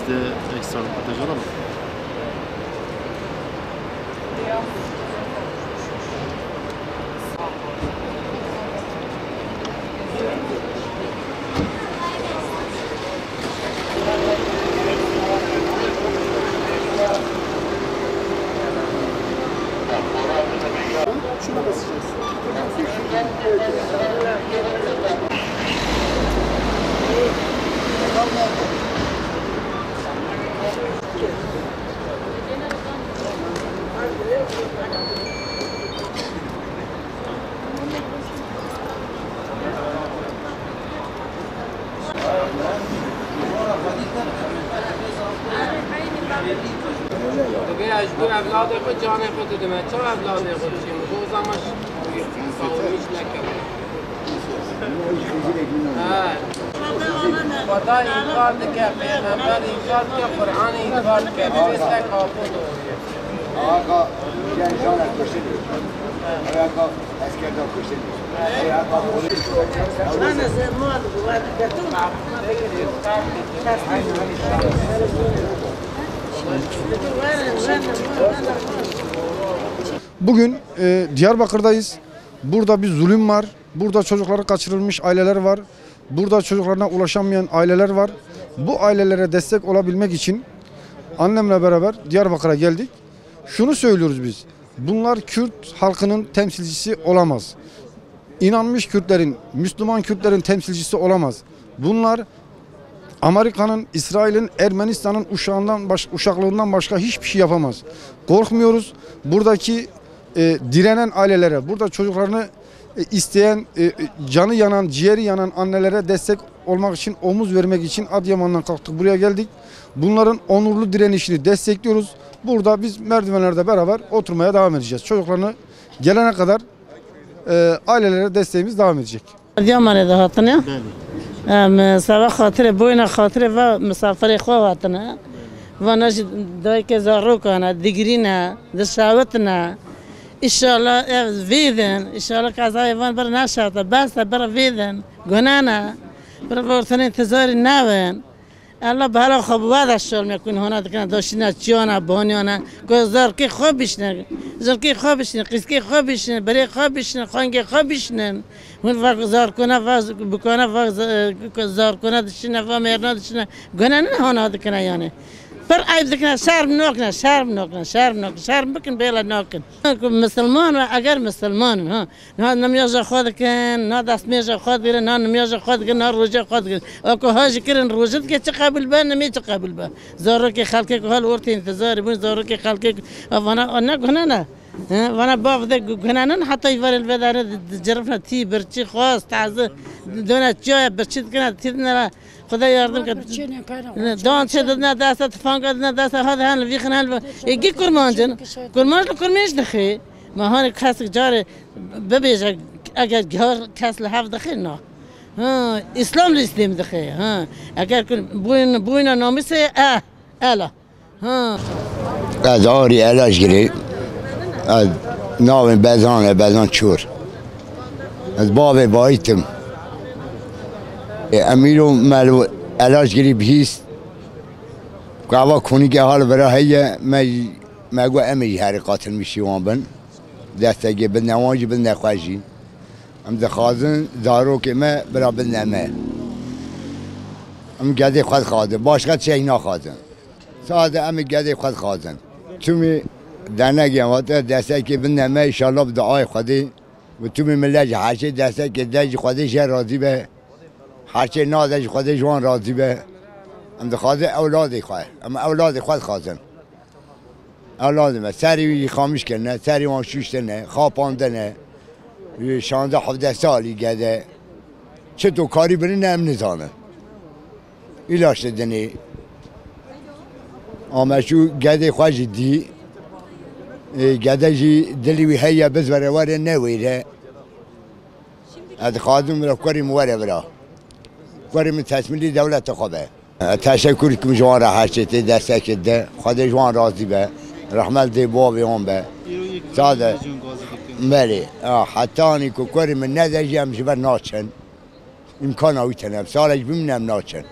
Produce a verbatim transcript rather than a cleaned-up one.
Ekstra röportaj alalım. Şuna basacağız. Divê ez ji bo evladê xwe canê xwe didime. Çawa evladê xwe didîme? Bo zama sawmîş nekem. He. Xweda înkar dike, pêxember înkar dike, Qur'anê înkar dike. Divê ser kapû doriye. Axa, gel jana kuşini. Axa, eskerda kuşini. Axa, polis. Bugün, e, Diyarbakır'dayız. Burada bir zulüm var. Burada çocukları kaçırılmış aileler var. Burada çocuklarına ulaşamayan aileler var. Bu ailelere destek olabilmek için annemle beraber Diyarbakır'a geldik. Şunu söylüyoruz biz. Bunlar Kürt halkının temsilcisi olamaz. İnanmış Kürtlerin, Müslüman Kürtlerin temsilcisi olamaz. Bunlar Amerika'nın, İsrail'in, Ermenistan'ın uşağından baş-, uşaklığından başka hiçbir şey yapamaz. Korkmuyoruz. Buradaki, e, direnen ailelere, burada çocuklarını, e, isteyen, e, e, canı yanan, ciğeri yanan annelere destek olmak için, omuz vermek için Adıyaman'dan kalktık, buraya geldik. Bunların onurlu direnişini destekliyoruz. Burada biz merdivenlerde beraber oturmaya devam edeceğiz. Çocuklarını gelene kadar, e, ailelere desteğimiz devam edecek. Adıyamanê de hatine. Belê. Em, seba xatirê, boyna xatirê ve misafirê xwe hatine. Vana jî dayikê zarokan e, digirîn e, dişawitine. Înşallah ev vêdin. Înşallah kazayê van bir neşate. Bes e, bir vêdin. Gunane. Bir vortinê tizarî newin. Allah bela xwe bi we de şol me ku hona dikine, doşîna çiyana, boniyana, ku zarkê xwe bişne, zarkê xwe bişne, qîskê xwe bişne, berê xwe bişne, xwengê xwe bişne. Hûn va zarkona, va bikana, va za-, zarkona dişine, va mêrna dişine. Gune ne hona dikine yani. Pir eyb dikine, şerm nokine, şerm nokine, şerm nokine, şerm bikin bêle nakin. Ku misilman ve eger misilman in, ha. Na nimêja xwe dikin, na destmêja xwe digirin, na nimêja xwe digirin, na roja xwe digirin. Eko ha jî kirin roja dike çi qebûl be, nimê çi qebûl be. Zarokê xelkê ku hal ortê întizarî bûn, zarokê xelkê ku, a vana, a ne gune ne. He, vana bav de gu-, gune ne, heta îvarê li vê derê di, di cirifne tî, birçî, xwest, tazî, done çiyaya birçî dikine, tî dine re. Xuda yardim ke. Birçî ne kare, Ne, dan çê didine deste, tifanga didine deste, hadi hen li vî xin hen li vî. Ê gî kurmancin. Kurmanc li kurmêj dixê. Ma hanê kesik carê bibêje, eger gar kes li hev dixê, na. Ha, Îslam li Îslêm dixê, ha. Eger ku bûyna, bûyna namîsê, eh, ela. Ha. Ez arî Elajgirê. Ez navê Bezan e, Bezan Çor. Ez bavê bayî tim. E, Emîro me li Elajgirî bihîst. Ku eva konîke hal vira heye, me, me got em ê jî herî qatilmişî wan bin. Destekê bidine wan jî, bidine xwe jî. Em dixwazin zarokê me bira bidine me. Em gedê xwe dixwazin. Başqa tiştek naxwazin. Sade em ê gedê xwe dixwazin. Tûmî dernegên xwe te destekê bidine me, înşallah bi duayê Xwedê. Û tûmî millet ji her şey destekê de jî Xwedê jê razî be. Her şey nade ji Xwedê ji wan razî be. Em dixwazin ewladê xwe. Em ewladê xwe dixwazin. Ewladê me, serê wî xamiş kirine, serê wan şûştine, xapandine. Wî şazdeh hevdeh salî gede. Çito karî birine em nizanin. Îlaç didinê. Ameşû gedê xwe jî dî. Ê, gede jî dilî wî heye bizwere were newêre. Ez dixwazim wira kurê min were vira. Kurê min tesmîlî dewleta xwe be. Teşekkür dikim ji wan re her şey tê destekê de. Xwedê ji wan razî be. Rehmet dê bavê wan be. Sade. Belê. Ha, hetanî ku kurê min nede jî em ji ber naçin. Îmkana wî tene. Sala jî bimîne em naçin.